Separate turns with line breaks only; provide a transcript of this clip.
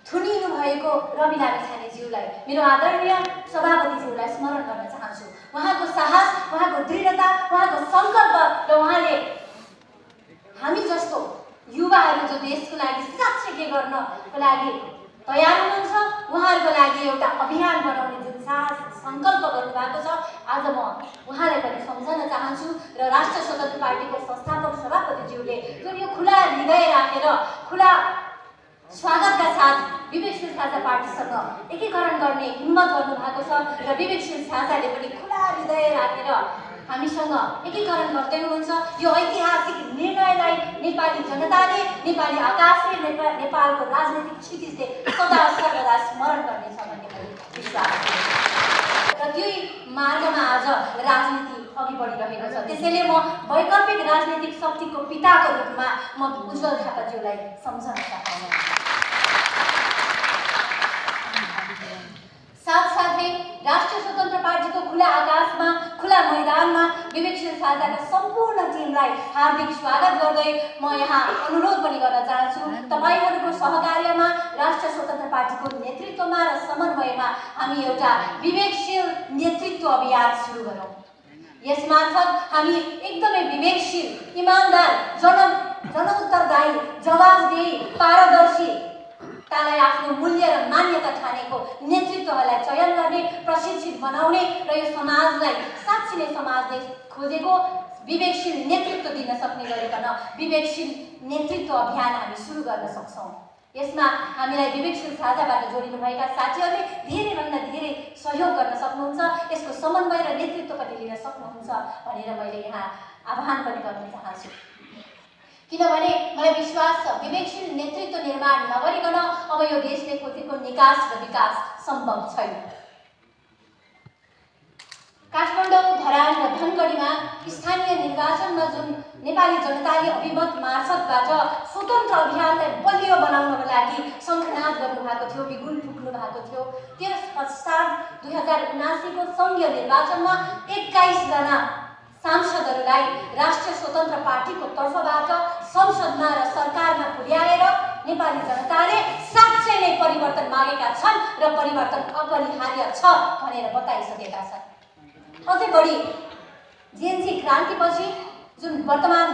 थुनिनु भएको रवि लामिछानेज्यूलाई, मेरो आदरणीय सभापतिज्यूलाई स्मरण गर्न चाहन्छु। उहाँको साहस, उहाँको दृढता, उहाँको सङ्कल्प र उहाँले हामी जस्तो युवाहरू जो देशको लागि साँच्चै के गर्नको लागि तयार हुनुहुन्छ, उहाँहरूको लागि एउटा अभियान बनाउने जुन साहस सङ्कल्प गर्नुभएको छ, आज म उहाँलाई पनि सम्झन चाहन्छु। र राष्ट्रिय स्वतन्त्र पार्टीको संस्थापक सभापतिज्यूले जुन यो खुला हृदय राखेर खुला स्वागतका साथ विवेकशील साझा पार्टीसँग एकीकरण गर्ने हिम्मत गर्नुभएको छ र विवेकशील साझाले पनि खुला हृदय राखेर हामीसँग एकीकरण गर्दै हुनुहुन्छ। यो ऐतिहासिक निर्णयलाई नेपाली जनताले, नेपाली आकाशले, नेपालको राजनीतिक क्षितिजले सदा सर्वदा स्मरण गर्नेछ भन्ने पनि विश्वास छ। र त्यही मार्गमा आज राजनीति अघि बढिरहेको छ। त्यसैले म वैकल्पिक राजनीतिक शक्तिको पिताको रूपमा म उज्जवल थापाज्यूलाई सम्झन चाहन्छु। साथसाथै राष्ट्रिय स्वतन्त्र पार्टीको खुला आकाशमा, खुला मैदानमा विवेकशील साझाका सम्पूर्ण टिमलाई हार्दिक स्वागत गर्दै म यहाँ अनुरोध पनि गर्न चाहन्छु, तपाईहरूको सहकार्यमा राष्ट्रिय स्वतन्त्र पार्टीको नेतृत्वमा र समन्वयमा हामी एउटा विवेकशील नेतृत्व अभियान सुरु गरौँ। यसमार्फत हामी एकदमै विवेकशील, इमानदार, जनउत्तरदायी, जवाफदेही, पारदर्शी तालाई आफ्नो मूल्य र मान्यता ठानेको नेतृत्वहरूलाई चयन गर्ने, प्रशिक्षित बनाउने र यो समाजलाई साँच्चै नै समाजले खोजेको विवेकशील नेतृत्व दिन सक्ने गरिकन विवेकशील नेतृत्व अभियान हामी सुरु गर्न सक्छौँ। यसमा हामीलाई विवेकशील साझाबाट जोडिनुभएका साथीहरूले धेरैभन्दा धेरै सहयोग गर्न सक्नुहुन्छ, यसको समन्वय र नेतृत्व पनि लिन सक्नुहुन्छ भनेर मैले यहाँ आह्वान पनि गर्न चाहन्छु। किनभने मलाई विश्वास छ विवेकशील नेतृत्व निर्माण नगरिकन अब यो देशले खोजेको निकास र विकास सम्भव छैन। काठमाडौँ, धरान र धनगढीमा स्थानीय निर्वाचनमा जुन नेपाली जनताले अभिमत मार्फतबाट स्वतन्त्र अभियानलाई बलियो बनाउनको लागि शङ्खनाद गर्नुभएको थियो, बिगुल फुक्नु भएको थियो। त्यस पश्चात 2079 को सङ्घीय निर्वाचनमा 21 जना सांसदहरूलाई राष्ट्रिय स्वतन्त्र पार्टीको तर्फबाट संसदमा र सरकारमा पुर्याएर नेपाली जनताले साँच्चै नै परिवर्तन मागेका छन् र परिवर्तन अपरिहार्य छ भनेर बताइसकेका छन्। अझै बढी जेएनजी क्रान्तिपछि जुन वर्तमान